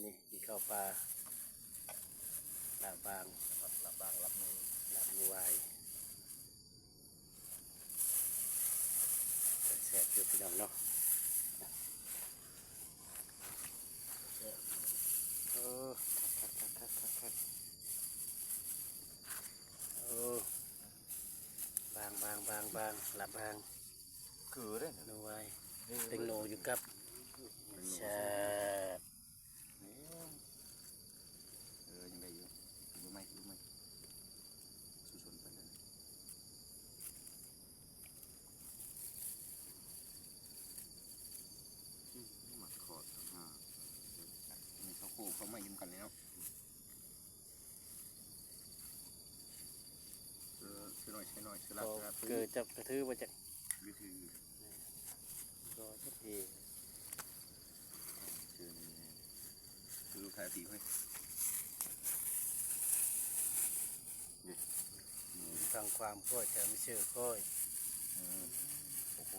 ນີ້ກິນເຂົ້າປ່າ ລາບບາງ ລາບບາງ ລາບໜູ ລາບໜູວາຍ ແຊບຢູ່ພີ່ນ້ອງເນາະ. ເອີ ຄັກໆໆໆໆ ເອີ ບາງໆໆໆ ລາບບາງ ຄືເດ້ ໜູວາຍ ເຕັງໂນຢູ່ກັບ ແຊບ. ແມ່ນ ເອີ ຍັງໄດ້ຢູ່ ບໍ່ໄໝ້ ບໍ່ໄໝ້ ສູ້ຊົນໄປເລີຍ. ອືມ ໝາກຂອດຕ່າງຫາກ ມີເຂົ້າໂຄເຂົ້າໄໝ້ຢູ່ນຳກັນເລີຍເນາະ. ເອີ ໃສ່ໜ້ອຍ ໃສ່ໜ້ອຍ ສະຫຼັດ ເກີດຈັບກະຖືບໍ່ຈັກ ກະຖື ກໍຈັກເອ ຄືຂາຍຕີເວີຍ ຟັງຄວາມຂ້ອຍຈະມີເຊື່ອຂ້ອຍ. ເອີ ໂອ້ໂຫ